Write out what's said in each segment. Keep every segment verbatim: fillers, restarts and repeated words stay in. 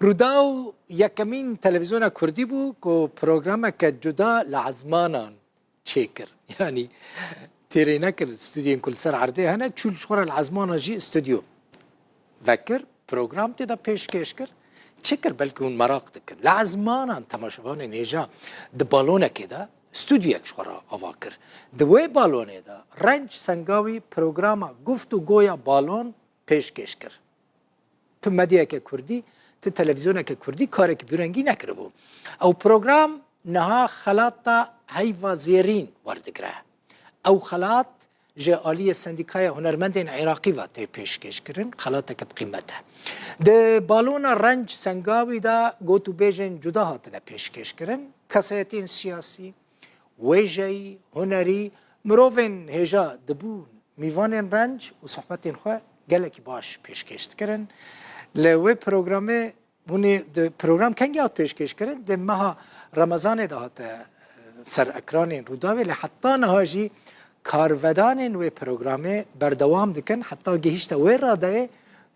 Rûdaw yekemîn televîzyona kurdî bû ku programeke cuda li ezmanan çêkir. Yanî têrê nekir stûdyoyên ku li ser erdê hene, çû ji xwe re li ezmanan jî stûdyo vekir, program tê de pêşkêş kir. Çi kir? Belkî hûn meraq dikin. Li ezmanan temaşevanên hêja di balonekê de stûdyoyek ji xwe re ava kir. Di wê balonê de Renc Sengawî programa Guftûgoya Balon pêşkêş kir. Tu medyayeke kurdî, tu televîzyoneke kurdî karekî bi rengî nekiribû. Ew program niha xelata Heyva Zêrîn werdigire. Ew xelat ji aliyê Sendîkaya Hunermendên Iraqî ve tê pêşkêşkirin, xelateke bi qîmet e. Di balona Renc Sengawî de gotûbêjên cuda hatine pêşkêşkirin, kesayetiyên siyasî, wêjeyî, hunerî, mirovên hêja dibûn mîvanên Renc û sohbetên xwe gelekî baş pêşkêş dikirin. Li wê programê hûn ê di program kengî hat pêşkêşkirin? Di meha Remezanê de hate, e, ser ekranên Rûdawê, lê heta niha jî karvedanên wê programê berdewam dikin, heta gihîşte wê radeyê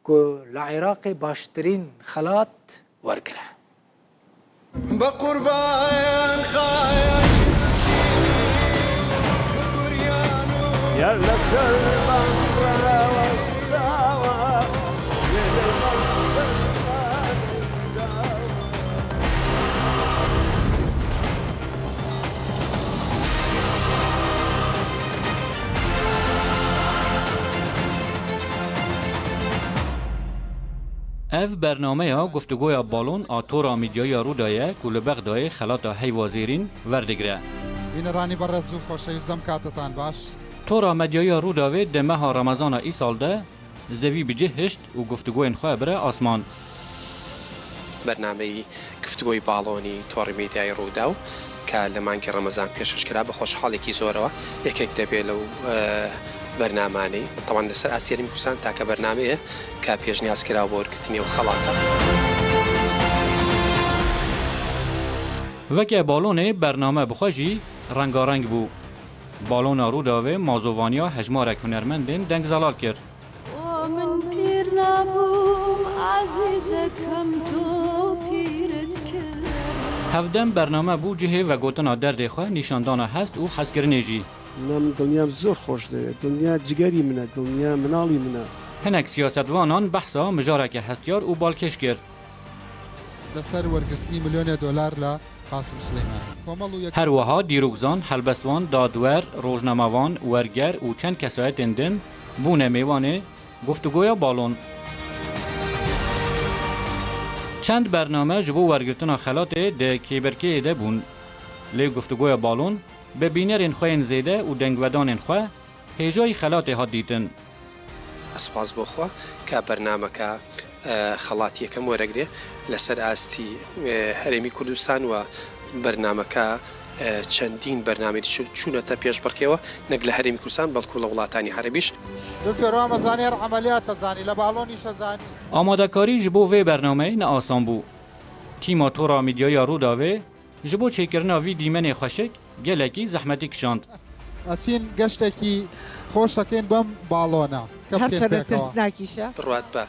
ku li Iraqê baştirîn xelat wergire. بە قوربان خایە یار لەسەر بەڕێوەستاوە. Ev bernameya Guftûgoya Balon a Tora Medyayî ya Rûdayê ye ku li Bexdayê xelata Heyva Zêrîn verdigire. Bînerî بەڕێز و خۆشەویست، دەم کاتتان باش. Tora Medyayî ya Rûdawê di meha Remezana îsal de zevî bi cih hişt û guftûgoyên xwe bire asman. بەرنامەی گفتوگۆی باڵۆنی تۆڕی میدیای ڕووداو کە لە مانگی ڕەمەزان پێشکەش کرا، بە خۆشحاڵێکی زۆرەوە یەکێک دەبێ لەو، ئە، بەرنامانەی. تەبعەن لەسەر ئاستی هەرێمی کوردستان تاکە بەرنامەیە کە پێشنیاز کرا بۆ وەرگرتنی ئەو خەڵاتە. Veke balonê bername bi xwe jî rengareng bû. Balona Rûdawê mazovaniya hejmarek hunermendên dengzelal kir. Wa min pîr nebûm, ezîzek em tu pîr dikir. Hevdem bername bû cihê vegotina derdê xwe, nîşandana hest û hezkirinê jî. Min dinya zor xweş dere. Dinya cigerî min e, dinya minalî min e. Hinek siyasetvanan behsa mijareke hestiyar û balkêş kir. لەسەر وەرگرتنی ملیۆنێ دۆلار لە قاسم سلێمانی. کۆمەڵ و یەک Her wiha dîrokzan, helbestvan, dadwer, rojnamevan, werger û çend kesayetên din bûne mêvanê Guftûgoya Balon. Çend bername ji bo wergirtina xelatê di kêberkeyê de bûn. Lê Guftûgoya Balon bi bînerên xwe yên zêde û dengvedanên xwe hêjayî xelatê hat dîtin. سپاس بۆ خوا کە بەرنامەکە، ئە، خەڵاتی یەکەم وەرەگرێ لەسەر ئاستی، ئە، هەرێمی کوردستان و بەرنامەکە، ئە، چەندین بەرنامەی چ-، چوونەتە پێش بڕکێوە، نەک لە هەرێمی کوردستان، بەڵکو لە وڵاتانی عەرەبیش. دکتۆر، وا مەزانێ عەمەلیاتە زانی، لە باڵۆنیشە زانی. ئامادەکاری ji bo vê bernameyê ne asan bû. Tîma Tora Medyayî ya Rûdawê ji bo çêkirina vî dîmenê xweşik gelekî zehmetî kişand. ئەچین گەشتێکی خۆش دەکەین بەم باڵۆنە کە بکەین پێکەوە. هەرچەندە ترسناکیشە. بڕوات بە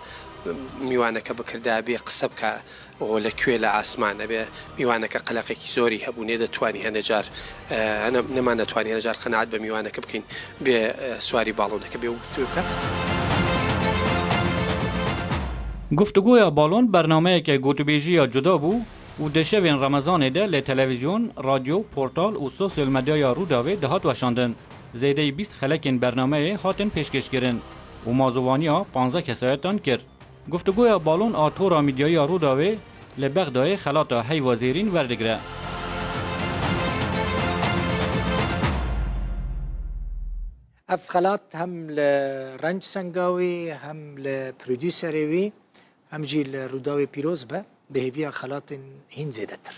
میوانەکە بکردا بێ قسە بکە، ئەوە لە کوێ لە ئاسمان ئەبێ؟ میوانەکە قەلەقێکی زۆری هەبوو، نێدەتوانی هەندێک جار، ئە، هەنە-، نەمان نەتوانی هەندێک جار قەناعەت بە میوانەکە بکەین بێ، ئە، سواری باڵۆنەکە بێ و گفتوگە. Guftûgoya Balon bernameyeke gotûbêjî ya cuda bû û di şevên Remezanê de li televîzyon, radyo, portal û sosyal medyaya Rûdawê dihat weşandin. Zêdeyî bîst xelekên bernameyê hatin pêşkêşkirin û mazovaniya panzdeh kesayetan kir. Guftûgoya Balon a Tora Medyayî ya Rûdawê li Bexdayê xelata Heyva Zêrîn werdigire. Ev xelat hem li Renc Sengawî, hem li prodûserê wî, hem jî li Rûdawê pîroz be, bi hêviya xelatên hîn zêdetir.